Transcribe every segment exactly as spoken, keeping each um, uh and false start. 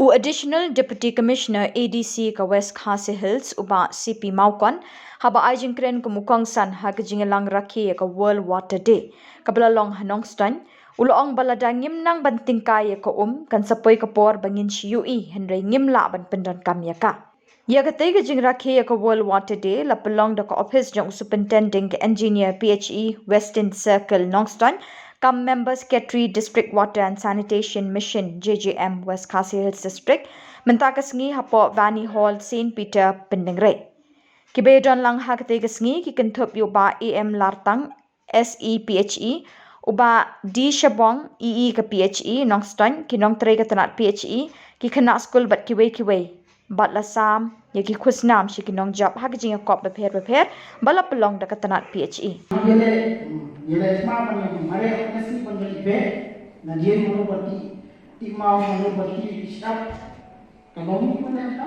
U Additional Deputy Commissioner A D C ka West Khasi Hills, u Bah C P Mawkon, haba ai jingkren kum u kongsan ha ka jingïalang rakhe ïa ka World Water Day, kaba la long ha Nongstoiñ, u la ong ba lada ngim nang ban tyngkai ïa ka um, kan sa poi ka por ba ngin shu ïohi, hynrei ngim lah ban pyndonkam ïa ka. Ïa katei ka jingrakhe ïa ka World Water Day la pynlong da ka ophis jong u Superintendent ka Engineer P H E Western Circle Nongstoiñ, kam Member Secretary District Water and Sanitation Mission, J J M, West Khasi Hills District, mynta ka sngi hapoh Vani Hall, Saint Peter, Pyndengrei. Kiba ïadon lang ha katei ka sngi ki kynthup ïa u Bah A M Lartang, S E P H E, u Bah D Shabong, E E ka P H E Nongstoiñ, ki nongtrei ka tnat P H E, ki khynnah skul bad kiwei kiwei. Bad la sam ïa ki khusnam sha ki nongjop ha ka jingïakop bapher bapher ba la pynlong da ka tnat P H E. Ïa leh, ïa leh sma ban ïa mareh ka sngi ban ïa leh beh, na dien mano ba ti, ti mau mano ba ti shap, ka long ni ban ïa ta.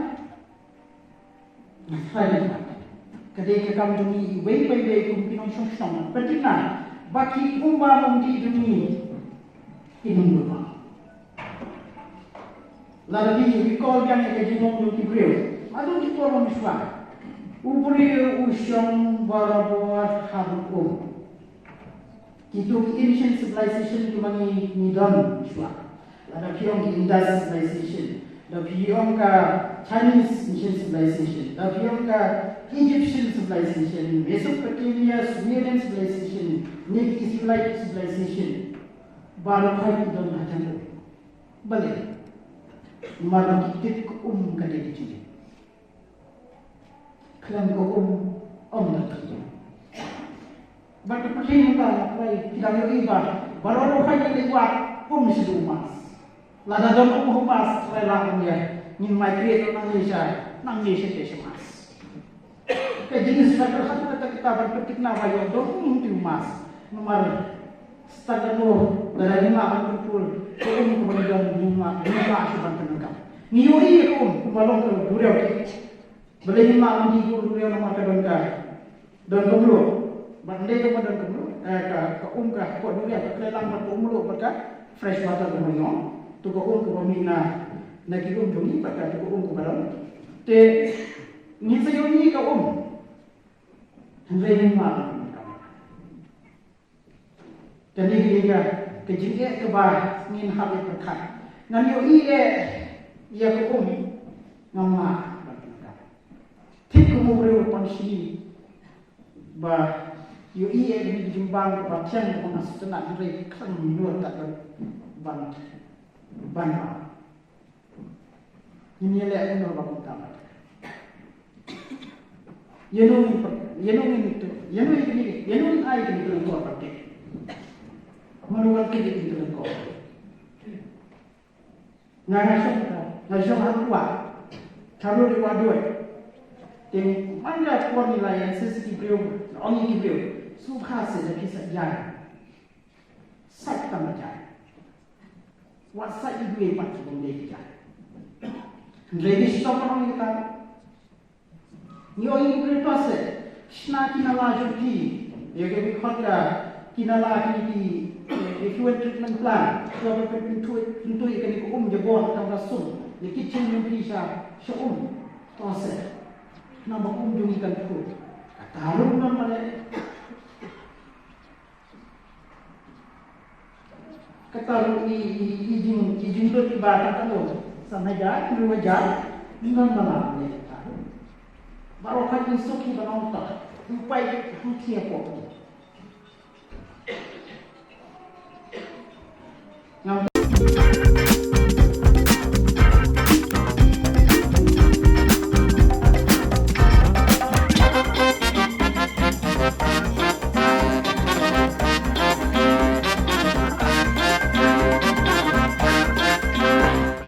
Ka dei ka kam jong ngi iwei pa iwei kum ki nongshong shnong. Pynthikna ba ki um ba um dih jong ngi ki nongdumba. Lada phi recall biang ïa ka jingmong jong ki briew, ma dei ki por ym shuwa. U briew u shong barabor ha u um. Kito ki ancient civilization kiba ngi, ngi don shuwa. Lada phi ong ki Indus civilization, lada phi ong ka Chinese ancient civilization, lada phi ong ka Egyptian civilization, Mesopotamia, Sumerian civilization, ne ki Israelite civilization. Baroh hi ki don ha jong u. Balei? Namar ki tip ka um ka dei ka jingim. Khlem ka um, ym don ka jingim. Bad ka pyrthei mynta, trai, ki dang ïohi ba baroh ruh hi ki leit wad um sha u Mars. Lada don um ha u Mars, trai, lah ban ïa ngin migrate nangne sha, nangne sha te sha Mars. Ka jingshisha ka hap kata kata ban pynthikna ba ïoh don um ha u Mars. Namar stad da no, lada ngim lah ban control ka um kaba ngi don, ngim lah, ngim lah shuh ban pyndonkam. Ngi ïohi ïa ka um kumba long ka duriaw. Balei ngim lah ban dih ka duriaw? Namar ka don ka, don ka mluh. Bad ynda kaba don ka mluh, eh, ka, ka um ka hapoh duriaw ka khleh lang bad ka um mluh bad ka fresh water kaba ngi ong. To ka um kaba mih na, na ki um jong ngi bad ka, to ka um kaba don. Te ngi sa ïohi ka um. Hynrei ngim lah. Kane ka dei ka, ka jingeh kaba ngin hap ïa pyrkhat. Ngan ïohi eh ïa ka um, ngam lah ban pyndonkam. Thik kum u briew u pang shi ba ïohi eh kane ka jingbam kaba thiang kaba nga sngewtynnat, hynrei khlem ïoh ta ban, ban, ban. Ngin ïaleh kumno ba kumta pat. Ïano ngin pyrkhat, ïano ngin ïathuh, ïano ngin, ïano ngin ai kane ka lyngkor ba tip. Mano ban tip ïa kane ka lyngkor. Nga, nga shong, nga shong ha kwah. Tharu ri wa doi. Te man ka kwah ni la ïa sisi ki briew, ong ïa ki briew. Sngewbha se da ki sa ïa. Sait tang ba jai. Wat sait iwei pat ki bym dei ki jai. Hynrei ngi sngewthuh ïa kata. Ngi ong ïa ki briew to se shna ki nala jong ki. Ïa ki, ki khot ka ki nala ki, ki effluent treatment plant. Shuwa ba pyntu, pyntu ïa kane ka um jabon ka rasum. Ïa ki jingim jong ki sha, sha um. To se. Namar um jong ki kan pur. Kata ruh namar Kata ruh i, i, i jing, i jinglut iba tang katno. San hajar, hynriew hajar, ym don ba lah leh kata ruh. Baroh kawei ki suk kiba nongta. U paip hangthie hapoh.